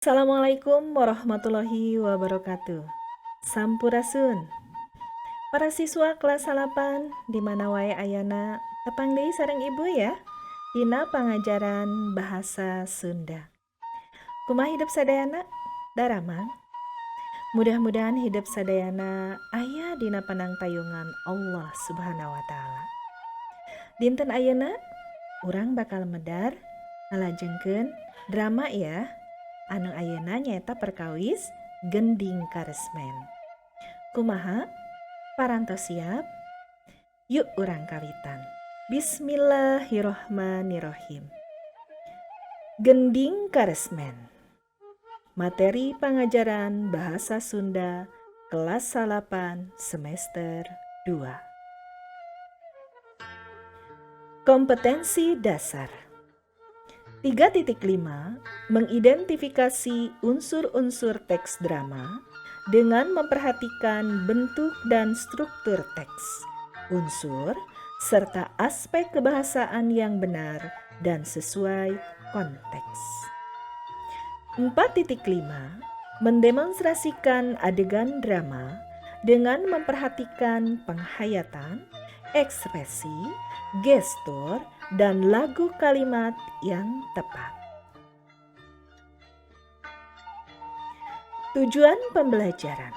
Assalamualaikum warahmatullahi wabarakatuh. Sampurasun. Para siswa kelas 8 di mana wae ayana, tepang deui sareng Ibu ya dina pangajaran bahasa Sunda. Kumaha hidep sadayana? Daramang? Mudah-mudahan hidep sadayana aya dina panangtayungan Allah Subhanahu wa Ta'ala. Dinten ayeuna urang bakal medar ngalajengkeun drama ya, anu ayeuna nyaeta perkawis Gending Karesmen. Kumaha? Parantos siap? Yuk, urang kawitan. Bismillahirrohmanirrohim. Gending Karesmen. Materi pangajaran bahasa Sunda kelas 9 semester 2. Kompetensi dasar 3.5, mengidentifikasi unsur-unsur teks drama dengan memperhatikan bentuk dan struktur teks, unsur, serta aspek kebahasaan yang benar dan sesuai konteks. 4.5, mendemonstrasikan adegan drama dengan memperhatikan penghayatan, ekspresi, gestur, dan lagu kalimat yang tepat. Tujuan pembelajaran.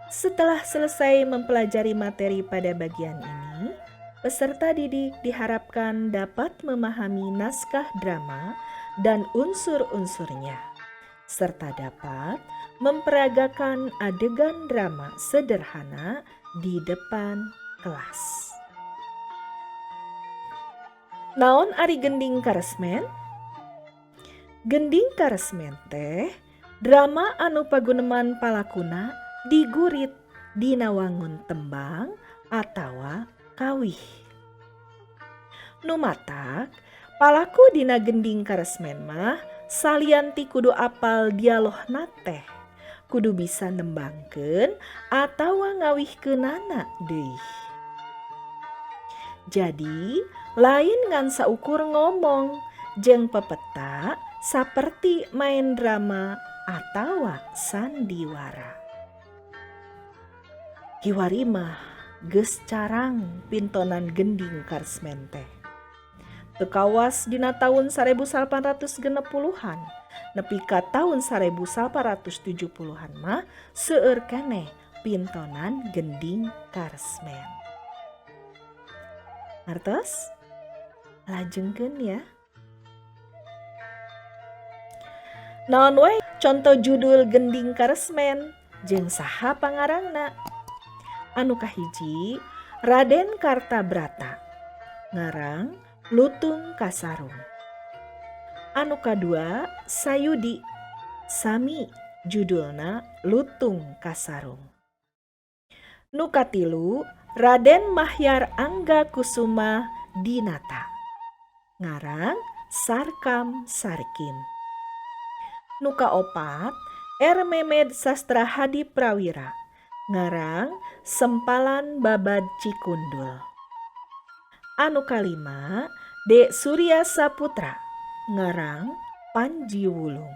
Setelah selesai mempelajari materi pada bagian ini, peserta didik diharapkan dapat memahami naskah drama dan unsur-unsurnya, serta dapat memperagakan adegan drama sederhana di depan kelas. Naon ari Gending Karesmen? Gending Karesmen teh drama anu paguneman palakuna digurit dina wangun tembang atawa kawih. Nu matak palaku dina Gending Karesmen mah salian ti kudu apal dialogna teh, kudu bisa nembangkeun atawa ngawihkeunana deui. Jadi lain ngan saukur ngomong jeung pepeta saperti main drama atawa sandiwara. Kiwari mah geus carang pintonan Gending Karesmen teh. Teu kawas dina taun 1860-an nepi ka taun 1870-an mah seueur keneh pintonan Gending Karesmen. Artos? Lajengkeun ya. Naon wae conto judul Gending Karesmen jeung saha pangarangna? Anu kahiji, Raden Kartabrata, ngarang Lutung Kasarung. Anu kadua, Sayudi, sami judulna Lutung Kasarung. Nu katilu, Raden Mahyar Angga Kusuma Dinata, ngarang Sarkam Sarkim. Nu kaopat, R. Memed Sastra Hadi Prawira, ngarang Sempalan Babad Cikundul. Anu kalima, D. Surya Saputra, ngarang Panji Wulung.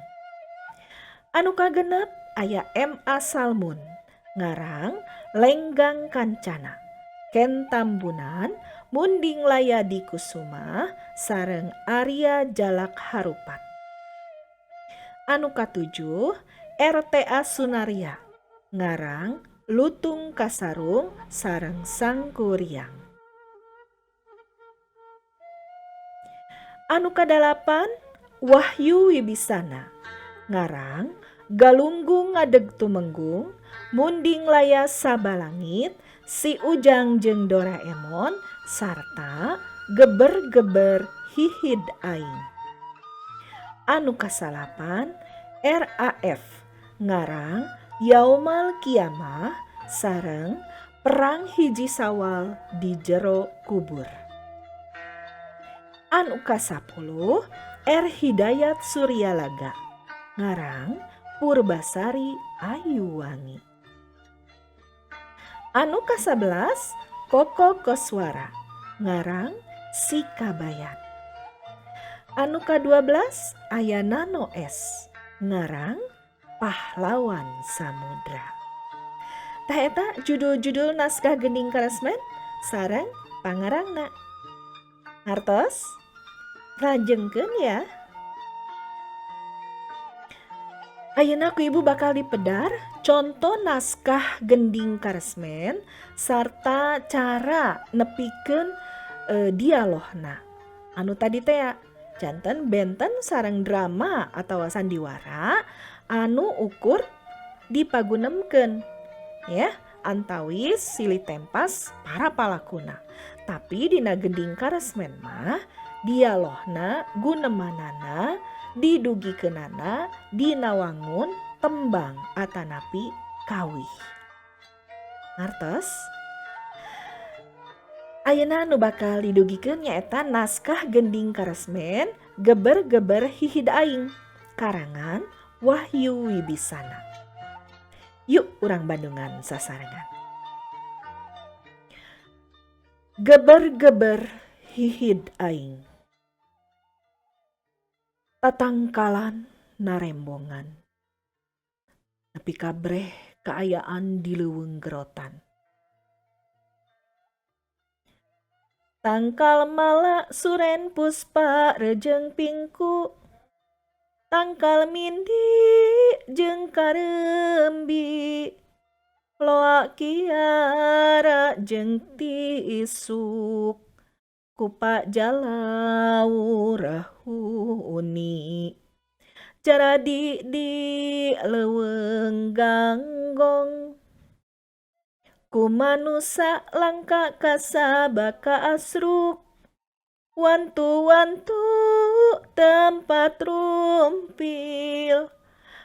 Anu kagenep aya M. A. Salmun, ngarang Lenggang Kancana, Ken Tambunan, Munding Laya Dikusuma, sareng Arya Jalak Harupat. Anu katujuh, RTA Sunarya, ngarang Lutung Kasarung sareng Sangkuriang. Anu kadalapan, Wahyu Wibisana, ngarang Galunggung Ngadeg Tumenggung, Munding Laya Sabalangit, Si Ujang jeung Doraemon, sarta Geber-geber Hihid Aing. Anu kasalapan, RAF, ngarang Yaumal Kiamah sareng Perang Hiji Sawal di Jero Kubur. Anu kasapuluh, R. Hidayat Suryalaga, ngarang Purbasari Ayuwangi. Anu ka-11, Koko Koswara, ngarang Si Kabayan. Anu ka-12 aya Nano S, Ngarang Pahlawan Samudra. Tah eta judul-judul naskah Gending Karesmen sareng pangarangna. Hartos? Lajengkeun ya. Ayeuna ku ibu bakal dipedar contoh naskah Gending Karesmen sarta cara nepikeun dialogna. Anu tadi teh janten benten sareng drama atawa sandiwara anu ukur dipagunemkeun ya antawis silih tempas para palakuna. Tapi dina Gending Karesmen mah dialogna gunemanana didugikeunana dina wangun tembang atanapi kawih. Ngartos? Ayeuna nu bakal didugikeun nyaeta naskah Gending Karesmen Geber-geber Hihid Aing karangan Wahyu Wibisana. Yuk urang Bandungan sasarengan. Geber-geber hihid aing. Tatangkalan narembongan. Nepi kabreh kaayaan di leuweung gerotan. Tangkal mala suren puspa rejeng pingku. Tangkal mindi jeung karembi. Loa kiara jeung tisuk. Kupa jalau rahuni. Jaradi di leuweung ganggong. Ku manusa langka kasabaka asruk. Wantu-wantu tempat rumpil.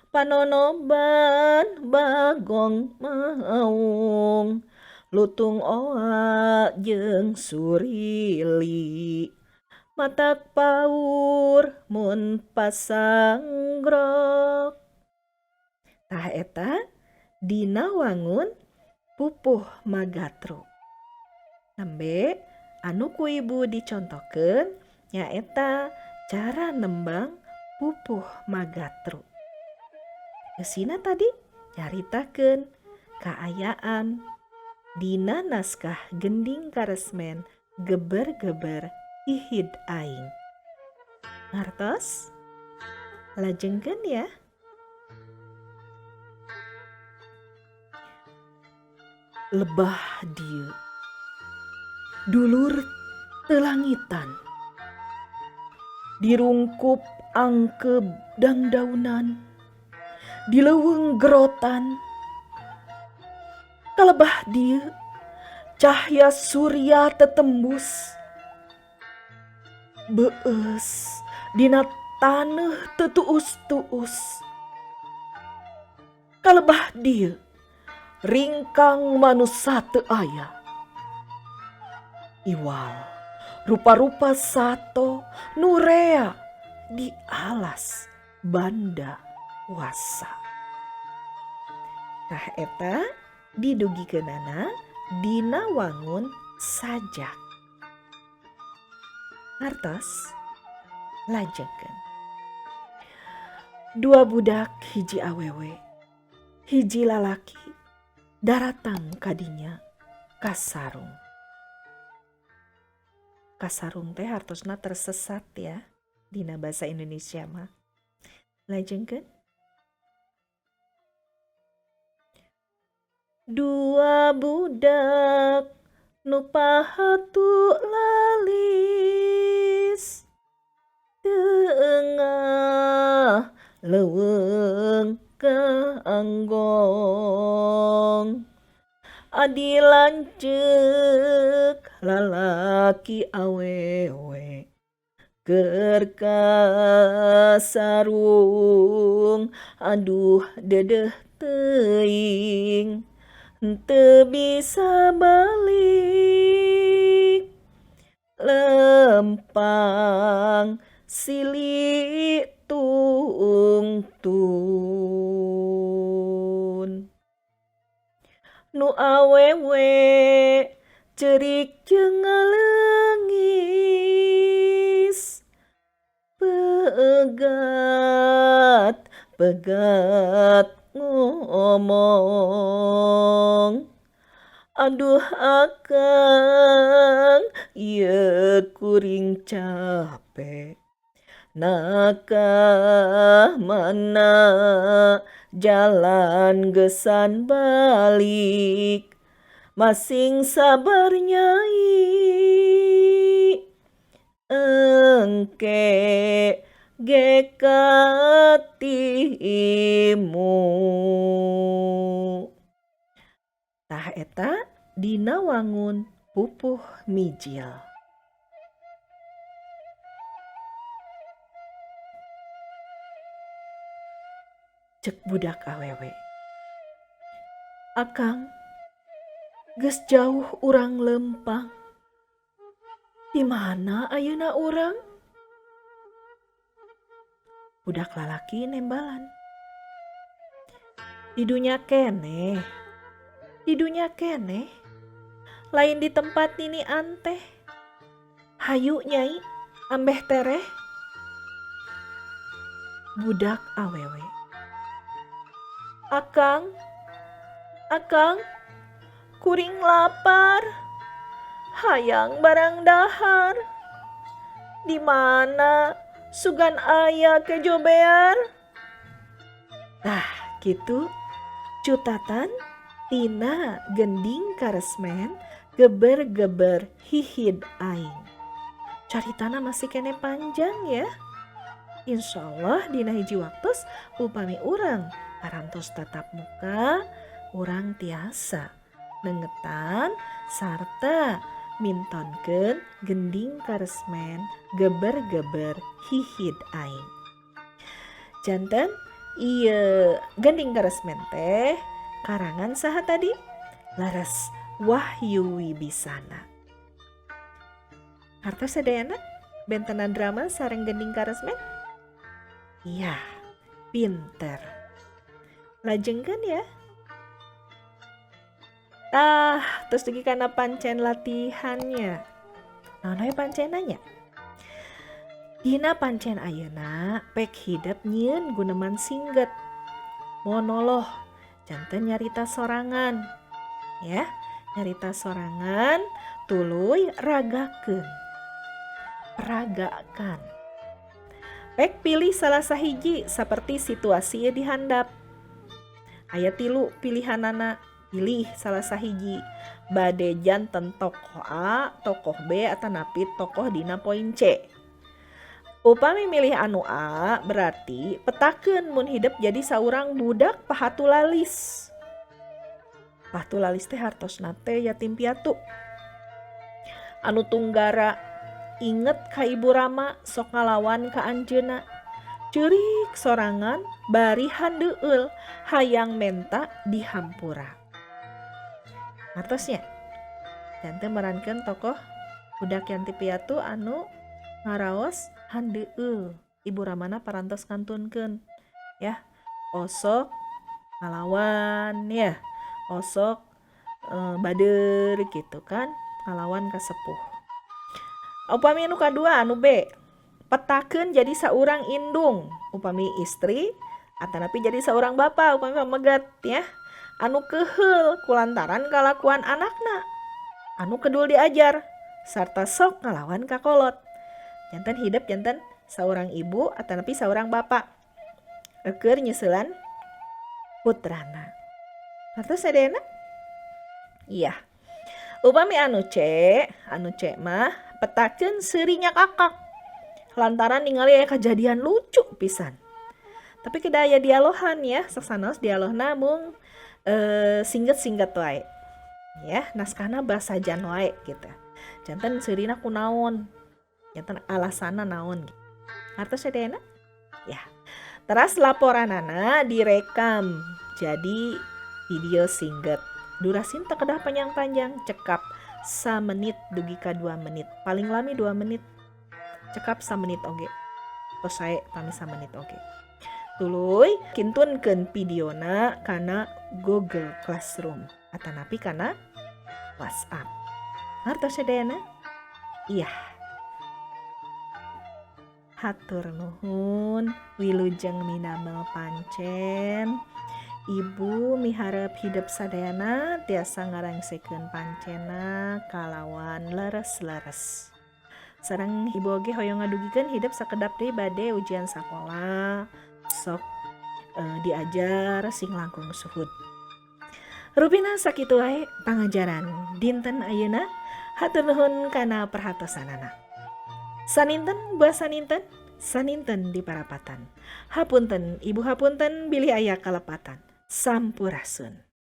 Panonoban bagong maung. Lutung oa jeung surili. Matak paur mun pasanggrok. Tah eta dina wangun pupuh magatru. Nembe anu ku ibu dicontohkeun nyaeta cara nembang pupuh magatru. Geusina tadi nyaritakeun kaayaan dina naskah Gending Karesmen Geber-geber Hihid Aing. Ngartos? Lajengkeun ya. Lebah dieu dulur telangitan dirungkup angkeb dangdaunan di leuweung gerotan. Kalebah dieu cahya surya tetembus beueus dina taneuh teu tuus-tuus. Kalebah dieu ringkang manusa teu aya. Iwal rupa-rupa sato nu rea di alas banda wasa. Tah eta didugikeunana dina wangun sajak. Ngartos? Lajengkeun. Dua budak hiji awewe, hiji lalaki daratang kadinya kasarung. Kasarung teh hartosna tersesat ya dina bahasa Indonesia mah. Lajengkeun. Dua budak nu pahatu lalis tengah leuweung kanggong. Adi lanceuk lalaki awewe keur kasarung. Aduh dedeh teuing teu bisa balik. Lempang silih tungtun. Nu awewe cerik jeung ngaleungis. Pegat Pegat ngomong. Aduh akang ieu kuring capek. Nah ka mana jalan gesan balik. Masing sabar nyai engke ge katimu. Tah eta dina wangun pupuh mijil. Cek budak awewe. Akang, geus jauh urang lempang. Di mana ayeuna urang? Budak lalaki nembalan. Di dunya keneh. Di dunya keneh. Lain di tempat nini anteh. Hayu nyai, ambeh tereh. Budak awewe. Akang, akang, kuring lapar. Hayang barang dahar. Di mana sugan aya kejo bear? Tah kitu cutatan tina gending karesmen geber-geber hihid aing. Caritana masih kene panjang ya. Insyaallah dina hiji waktos upami urang parantos tatap muka, urang tiasa nengetan sarta mintonkeun gending karesmen geber-geber hihid aing. Janten ieu gending karesmen teh karangan saha tadi? Laras Wahyu Wibisana. Hartos sadayana bentenan drama sareng gending karesmen? Iya, pinter. Lajengkeun ya. Tah, terus dugi kana pancen latihannya. Naon we pancenanya? Dina pancen ayeuna pek hidep nyieun guneman singget. Monolog, janten nyarita sorangan. Ya, nyarita sorangan tuluy ragakeun. Peragakan. Pek pilih salah sahiji seperti situasi di handap. Aya 3 pilihanana. Pilih salah sahiji. Bade janten tokoh A, tokoh B, atanapi tokoh dina poin C. Upami milih anu A berarti petakeun mun hidep jadi saurang budak pahatu lalis. Pahatu lalis teh hartosna teh yatim piatu. Anu tunggara inget ka ibu rama sok ngalawan ka anjeunna. Ceurik sorangan bari handeueul hayang menta dihampura. Artosnya janten merankeun tokoh budak yatim piatu anu ngaraos handeueul ibu ramana parantos kantunkeun ya, osok ngalawan ya, osok bader gitu kan, ngalawan ka sepuh. Upami anu kadua anu B, petakeun jadi saurang indung upami istri atanapi jadi saurang bapa upami pamegat ya, anu keuheul kulantaran kalakuan anakna anu kedul diajar sarta sok ngalawan ka kolot. Janten hidep janten saurang ibu atanapi saurang bapa keur nyeuselan putrana. Hartos sadayana? Iya. Upami anu C mah petakeun seurinya kakak lantaran ningali aya kejadian lucu pisan. Tapi kedah aya dialohan ya, sok sanaos dialogna mung singget-singget wae. Ya, naskahna basajan wae gitu. Janten seurina kunaon? Janten alasana naon? Hartos sadayana? Ya. Teras laporanana direkam jadi video singget. Durasi teu kedah panjang-panjang, cekap samenit dugi ka 2 menit. Paling lami 2 menit. Cekap samenit oge. Tos sae pami samenit oge. Tuluy kintunkeun videona kana Google Classroom atanapi kana WhatsApp. Ngartos sadayana? Iya. Hatur nuhun, wilujeng minamel pancen. Ibu miharep hidep sadayana tiasa ngarangsekeun pancena kalawan leres-leres. Sareng ibu oge hoyong ngadugikeun hidep sakedap deui bade ujian sakola, sok diajar sing langkung suhud. Rupina sakitu wae pangajaran dinten ayeuna. Hatur nuhun kana perhatosanana. Saninten buah saninten, saninten di parapatan. Hapunten ibu, hapunten bilih aya kalepatan. Sampurasun.